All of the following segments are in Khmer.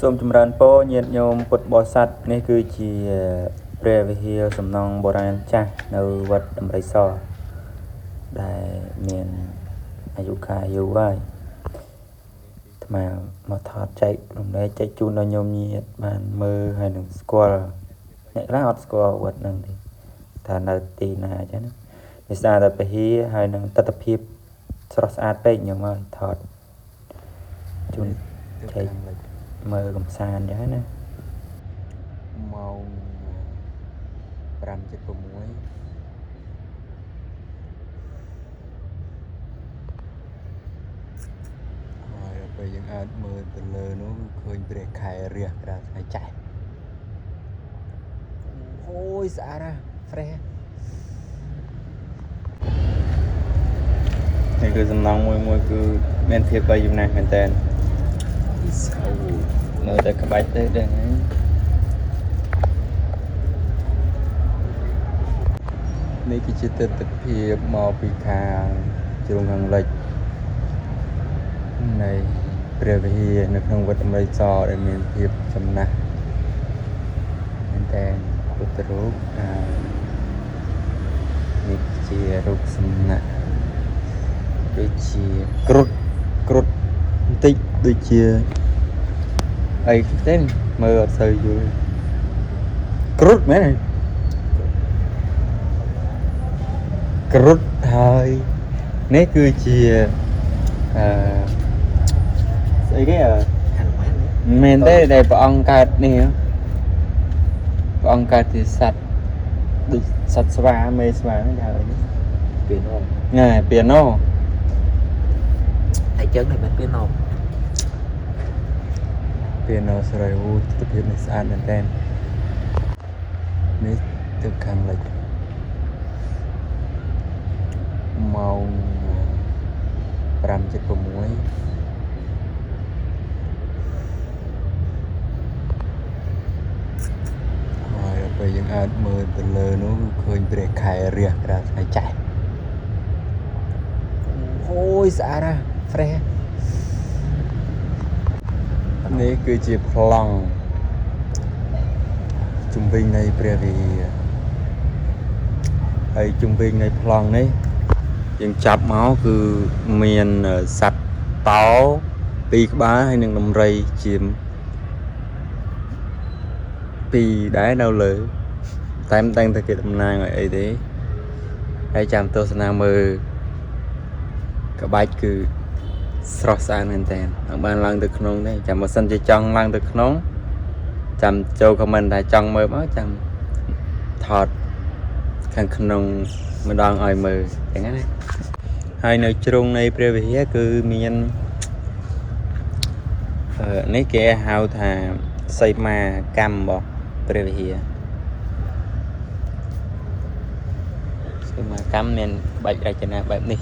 សូមចម្រើនពរញាតិញោមពុទ្ធបរិស័ទនេះគឺជាព្រះវិហារសំណង់បុរាណចាស់នៅវត្តដំរីសដែលមានអាយុកាលយូរហើយអាត្មាមកថតចែករំលែកចែកជូនដល់ញោមញាតិបានមើលហើយនឹងស្គាល់អ្នកខ្លះអត់ស្គាល់វត្តហ្នឹងទេថានៅទីណាអញ្ចឹងណាដោយសារតែពហិហើយនឹងទិដ្ឋភាពស្រស់ស្អាតពេកញោមអើយថតជូនចែកមើលកំសាន្តអញ្ចឹងណា ម៉ោង5:76ហើយដល់ពេលយើងអាចមើលទៅលើនោះគឺឃើញព្រះខែរះក្រាថ្ងៃចាស់អូយស្អាតណាស់ fresh នេះគឺសំណង់មួយមួយគឺមានភាពបីចំណាស់មែនតើមើលតែក្បាច់ទៅដឹងហើយ នេះគឺជាទិដ្ឋភាពមកពីខាងជ្រុងខាងលិចនៃព្រះវិហារនៅក្នុងវត្តដំរីសដែលមានភាពចំណាស់មែនតើពុទ្ធរូបនេះជារូបសំណាក់ដូចជាគ្រុឌគ្រុឌបន្តិចដូចជាអីទេមើលអត់សូវយល់គ្រុឌមែនទេគ្រុឌហើយនេះគឺជាអឺស្អីគេអឺ ហនុមាន មែនទេដែលព្រះអង្គកើតនេះហ៎ព្រះអង្គកើតជាសត្វដូចសត្វស្វាមេស្វាហ្នឹងគេហៅអីនេះ ពីណូ ណែពាណូ តែជើងនេះមិនពីណូ ពាណូស្រីអូទិដ្ឋភាពនេះស្អាតមែនតើនេះទៅខាងលិចម៉ោង5:76ហើយដល់ពេលយើងអាចមើលទៅលើនោះគឺឃើញព្រះខែរះក្រាថ្ងៃចាស់អូយស្អាតណាស់ fresh នេះគឺជាប្លង់ជំវិញនៃព្រះវិហារហើយជំវិញនៃប្លង់នេះយើងចាប់មកគឺមានសត្វតោពីរក្បាលហើយនិងដំរីជាពីរដែរនៅលើតែមិនដឹងថាគេតំណាងឲ្យអីទេហើយចាំទស្សនាមើលក្បាច់គឺស្រស់ស្អាតមែនតើអត់បានឡើងទៅក្នុងទេចាំបើសិនជាចង់ឡើងទៅក្នុងចាំចូល comment ថាចង់មើលមកចាំថតខាងក្នុងម្ដងឲ្យមើលចឹងណាហើយនៅជ្រុងនៃព្រះវិហារគឺមាននេះគេហៅថាសីមាកម្មរបស់ព្រះវិហារសីមាកម្មមានក្បាច់រចនាបែបនេះ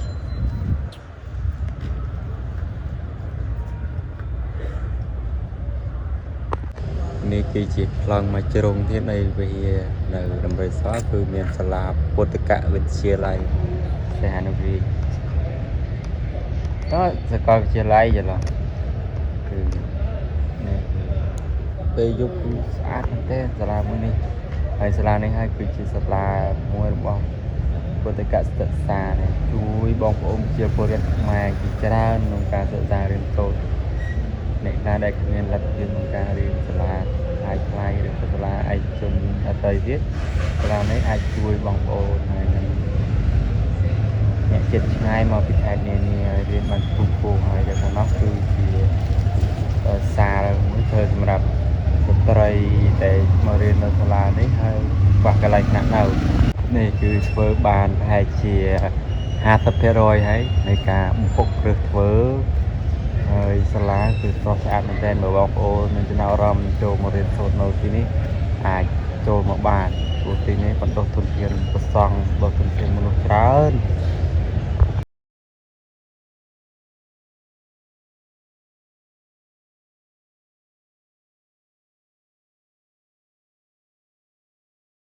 នេះគឺជាប្លង់មួយជ្រុងទៀតនៃវិហារនៅដំរីសគឺមានសាលាពុទ្ធកវិទ្យាល័យសីហនុរាជតើសាកលវិទ្យាល័យច្រឡំគឺនេះពេលយប់គឺស្អាតមែនទែនសាលាមួយនេះហើយសាលានេះហើយគឺជាសាលាមួយរបស់ពុទ្ធកសិក្សានេះជួយបងប្អូនជាពលរដ្ឋខ្មែរជាច្រើនក្នុងការសិក្សារៀនសូត្រអ្នកណាដែលគ្មានលទ្ធភាពក្នុងការរៀនសាលាថ្លៃថ្លៃឬក៏សាលាឯកជនដទៃទៀតសាលានេះអាចជួយបងប្អូនហើយនឹងអ្នកចិត្តឆ្ងាយមកពីខេត្តនានាឲ្យរៀនបានខ្ពង់ខ្ពស់ហើយដល់ខាងនោះគឺជាសាលមួយធ្វើសម្រាប់ស្ត្រីដែលមករៀននៅសាលានេះហើយខ្វះកន្លែងថ្នាក់នៅនេះគឺធ្វើបានប្រហែលជា50%ហើយនៃការបំពុកគ្រឹះធ្វើហើយសាលាគឺស្រស់ស្អាតមែនទែនបើបងប្អូនមានចំណាប់អារម្មណ៍ចូលមករៀនសូត្រនៅទីនេះអាចចូលមកបានព្រោះទីនេះបណ្ដុះធនធានប្រសង់បណ្ដុះធនធានមនុស្សច្រើន